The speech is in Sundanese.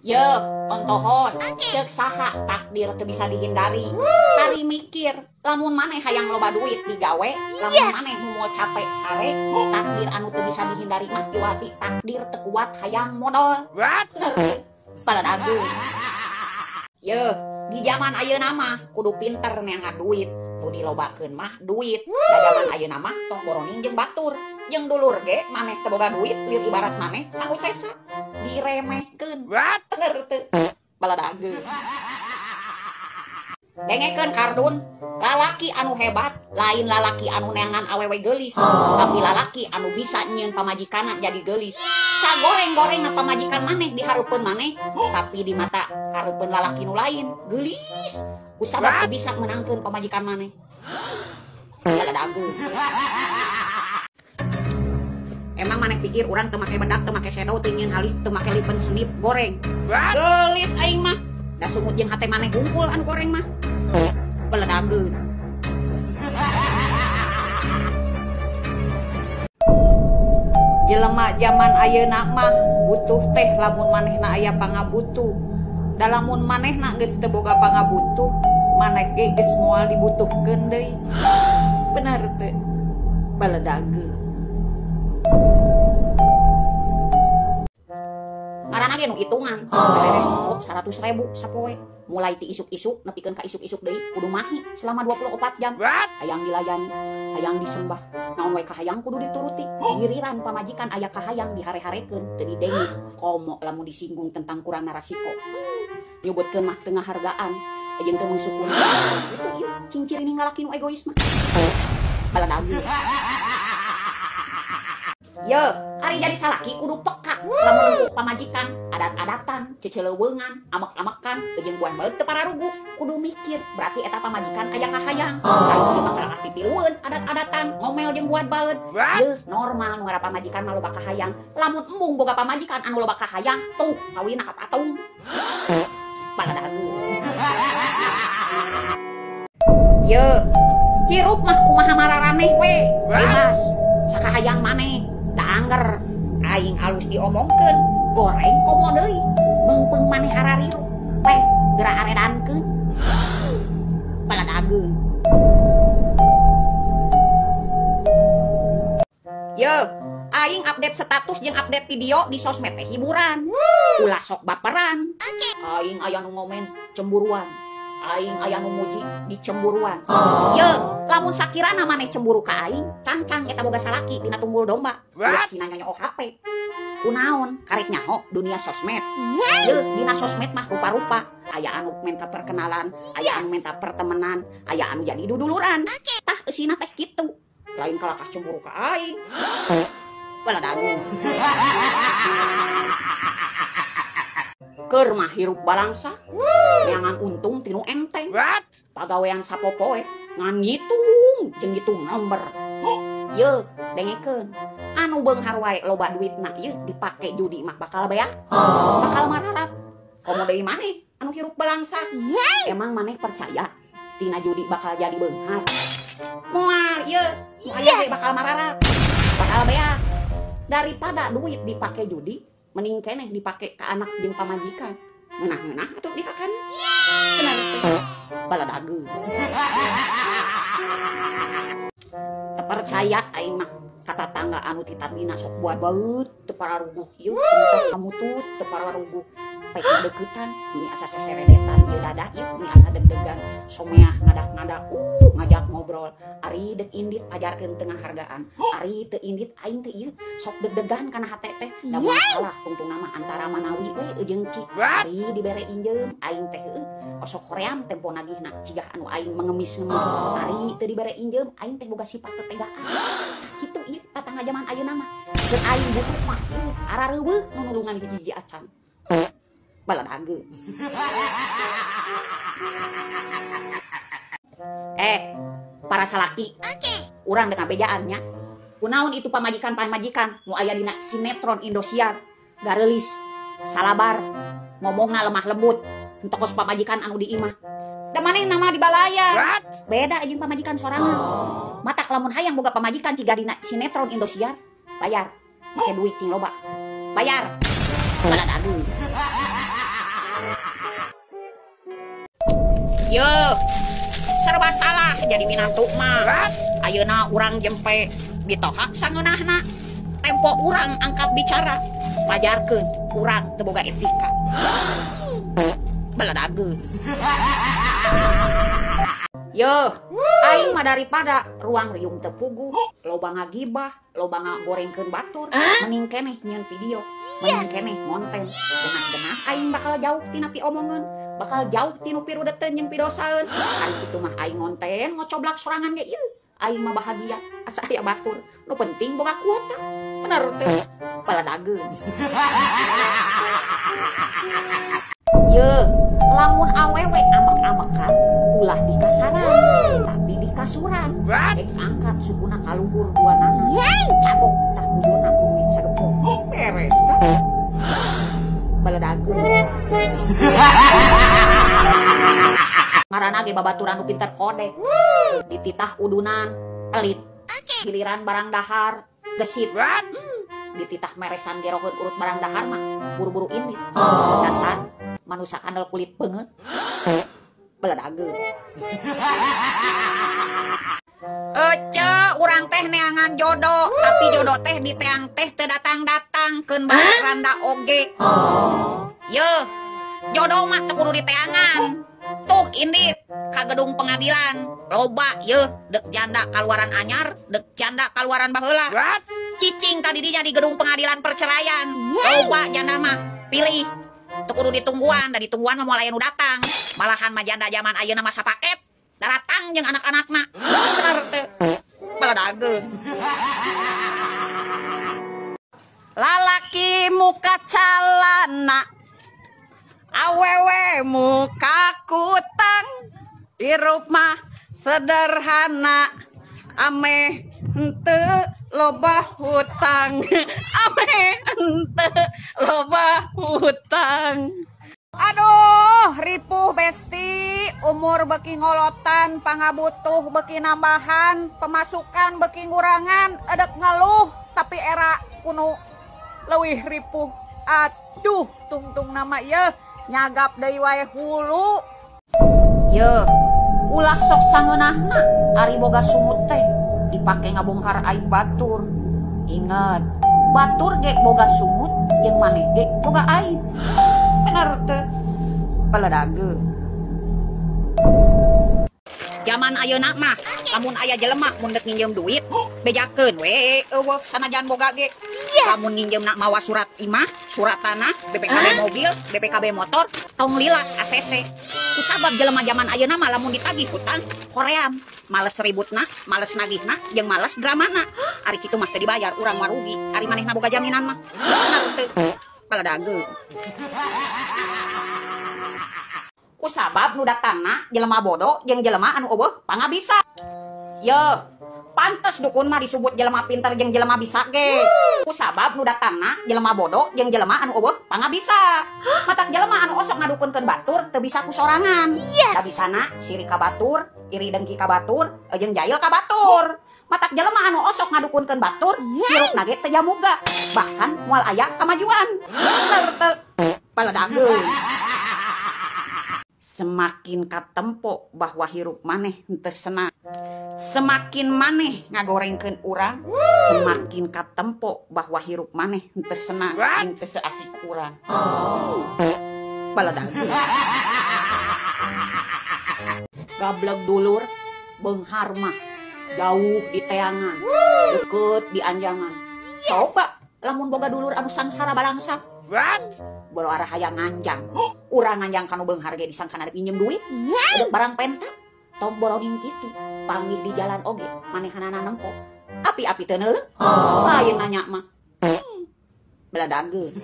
Ye, ontohon, cek saha takdir teu bisa dihindari. Hari mikir, lamun maneh hayang loba duit digawe, lamun maneh moal capek sare, takdir anu teu bisa dihindari mah iwati takdir teu kuat hayang modal. Baladagu. Ye, di zaman ayeuna mah kudu pinter neangan duit, nu dilobakeun mah duit. Da zaman ayeuna mah tong boroning jeung batur. Jeung dulur ge maneh teu boga duit, lir ibarat maneh sangu sesa. Diremehkeun. Bener teu? Baladageun. Dengekeun kardun, lalaki anu hebat lain lalaki anu neangan awewe geulis, tapi lalaki anu bisa nyieun pamajikanna jadi geulis. Sagoreng-gorengna pamajikan maneh di hareupeun maneh, tapi di mata hareupeun lalaki nu lain geulis. Kusabab teu bisa meunangkeun pamajikan maneh. Baladageun. Emang maneh pikir urang teu make bedak, teu make shadow, teu nyieun alis, teu make lipen senip goreng. Geulis aing mah. Da sumut jeung hate maneh hungkul anu goreng mah. Beledageun. Jelema jaman ayeuna mah butuh teh lamun manehna aya pangabutuh. Da lamun manehna geus teu boga pangabutuh, maneh ge geus moal dibutuhkeun deui. Bener teu? Beledageun. Ngaranna ge nu hitungan, beres kok 100.000 sapoe. Mulai ti isuk-isuk nepikeun ka isuk-isuk deui kudu mahi selama 24 jam. Hayang dilayani, hayang disembah. Naon we kahayang kudu dituruti. Giliran pamajikan aya kahayang dihare-harekeun teu didenge. Komo lamun disinggung tentang kurangna rasiko. Nyebutkeun mah teu ngahargaan, jeung teu mensyukuri. Itu ieu cing-ciri ngalaki nu egois mah. Baladageun. Ye, ari jadi salaki kudu peka lamun nempuh pamajikan, adat-adatan, ceceleuweungan, amek-amekan, jeung buan beut teu pararuguh, kudu mikir berarti eta pamajikan aya kahayang. Lain ieu mah kalah pipilueun adat-adatan, ngomel jeung buat baeud. Yeuh, normal nu ngara pamajikan mah loba kahayang. Lamun embung boga pamajikan anu loba kahayang, tuh kawinna ka patung. Baladageun. Ye, hirup mah kumaha mararaneh we, bebas. Sakahayang maneh. Da angger aing alus diomongkeun, goreng komo deui, meungpeung maneh arariru, teh geura aredankeun. Baladageun. Ye, aing update status jeung update video di sosmed teh hiburan. Ulah sok baperan. Aing aya nu ngomen cemburuan. Aing aya nu muji di cemburuan. Ye, lamun sakirana maneh cemburu ka aing, cangcang eta boga salaki dina tunggul domba. Ulah sina nyanyo HP. Kunaon karek nyaho dunia sosmed. Ye, dina sosmed mah rupa-rupa. Aya anu minta perkenalan, aya anu minta pertemanan, aya anu jadi duduluran. Tah eusina teh kitu. Lain kalakah cemburu ka aing. Baladageun. Keur mah hirup balangsa, neangan untung tinu enteng. Pagawean sapopoe ngan ngitung jeung ngitung nomor. Ye, dengekeun. Anu beunghar wae loba duitna ieu dipake judi mah bakal beak, bakal mararat. Komo deui maneh anu hirup balangsa. Emang maneh percaya tina judi bakal jadi beunghar? Moal ieu, nu aya ge bakal mararat, bakal beak. Daripada duit dipake judi, mending keneh dipake ka anak jeung pamajikan. Ngeunah-ngeunah atuh dihakan. Bener teh. Baladageun. Teu percaya aing mah ka tatangga anu ti tadina sok buat baeut teu pararuguh ieu samutut teu pararuguh. Pek deuketan meni asa seseredetan ieu dadah ieu meni asa deg-degan someah ngadak-ngadak ngajak ngobrol. Ari deuk indit ajarkeun teu ngahargaan. Ari teu indit aing teh ieu sok deg-degan kana hate teh. Da moal salah tungtungna mah antara manawi we jeung cik. Ari dibere injeum aing teh heueuh osok hoream tempo nagihna cigah anu aing mengemis-ngemis. Ari teu dibere injeum aing teh boga sifat tetegaan. Tah kitu ieu tatangga jaman ayeuna mah. Keur aing butuh mah ieu arareuweuh nu nulungan hiji-hiji acan. Baladageun. Para salaki. Urang dek ngabejaan nya. Kunaon itu pamajikan-pamajikan nu aya dina sinetron Indosiar, gareulis, salabar, ngomongna lemah lembut, henteu kos pamajikan anu di imah. Da manehna mah dibalaya. Beda jeung pamajikan sorangan. Matak lamun hayang boga pamajikan ciga dina sinetron Indosiar, bayar. Make duit cing loba. Bayar. Baladageun. Yo, serba salah jadi minantu mah. Ayeuna urang jempe mitohak sangeunahna. Tempo urang angkat bicara, pajarkeun urang teu boga etika. Beladageun. Yo, aing mah daripada ruang riung teu puguh, loba ngagibah, loba ngagorengkeun batur, mending keneh nyieun video, mending keneh ngonten. Genah-genah aing bakal jauh tina piomongeun, bakal jauh tinu pirudeteun jeung pidosaeun. Ari kitu mah aing ngonten ngocoblak sorangan ge ieu. Aing mah bahagia asa aya batur, nu penting boga kuota. Bener teh, paladageun. Ye, lamun awewe amek-amekan ulah dikasaran, tapi dikasuran. Rek angkat sukuna kaluhur dua nana. Cabok tah bujurna ku duit sagepok. Beres kan? Baledageun. Ngaranna ge babaturan nu pinter kode. Dititah udunan, pelit. Giliran barang dahar, gesit. Dititah meresan geroheun urut barang dahar mah buru-buru indit. Dasar manusia kandel kulit beungeut. Beledageun. Ece, urang teh neangan jodoh, tapi jodoh teh diteang teh teu datang-datang keun bae randa oge. Yeuh, jodoh mah teu kudu diteangan. Tuh indit ka gedung pengadilan, loba yeuh dek janda kaluaran anyar, dek janda kaluaran baheula. Cicing tadi dinya di gedung pengadilan perceraian. Loba janda mah pilih. Teu kudu ditungguan, da ditungguan mah moal aya nu datang. Malahan mah janda zaman ayeuna mah sapaket, daratang jeung anak-anakna. Bener teu? Baladageun. Lalaki muka calana, awewe muka kutang, hirup mah sederhana, ameh henteu loba hutang, ameh henteu loba hutang. Aduh, ripuh besti, umur beki ngolotan, pangabutuh beki nambahan, pemasukan beki ngurangan, edek ngeluh tapi era kuno leuwih ripuh. Aduh, tungtung nama yeuh nyagap deui wae hulu. Yeuh, ulah sok sangeunahna ari boga sungut teh dipake ngabongkar aib batur. Ingat, batur ge boga sungut jeung maneh ge boga aib. Bener teu? Beledageun. Zaman ayeuna mah lamun aya jelema mun deuk nginjem duit, bejakeun we eueuh sanajan boga ge. Lamun nginjemna mawa surat imah, surat tanah, BPKB mobil, BPKB motor, tong lila ACC. Kusabab jelema zaman ayeuna mah lamun ditagih hutang, koream, males ributna, males nagihna, jeung males dramana. Ari kitu mah teu dibayar, urang mah rugi. Ari manehna boga jaminan mah. Bener teu? Beledageun. Kusabab nu datangna jelema bodoh jeung jelema anu eueuh pangabisa. Yeuh, pantes dukun mah disebut jelema pinter jeung jelema bisa ge. Kusabab nu datangna jelema bodoh jeung jelema anu eueuh pangabisa. Matak jelema anu osok ngadukunkeun batur teu bisa ku sorangan. Da bisana sirik ka batur, iri dengki ka batur, jeung jail ka batur. Matak jelema anu osok ngadukunkeun batur, hirupna ge teu jamuga, bahkan moal aya kamajuan. Bener teu? Baledageun. Semakin katempo bahwa hirup maneh henteu senang, semakin maneh ngagorengkeun urang, semakin katempo bahwa hirup maneh henteu senang, henteu seasik urang. Baledageun. Gableg dulur beunghar mah jauh di teangan, deket di anjangan. Coba lamun boga dulur anu sangsara balangsa, boro arah hayang nganjang. Urang nganjang kanu beunghar ge disangkana arek minjem duit, edek barang penta, tong boroning kitu. Panggih di jalan oge manehanana nempo. Api-api teu neuleuh. Lain nanya mah. Beladageun.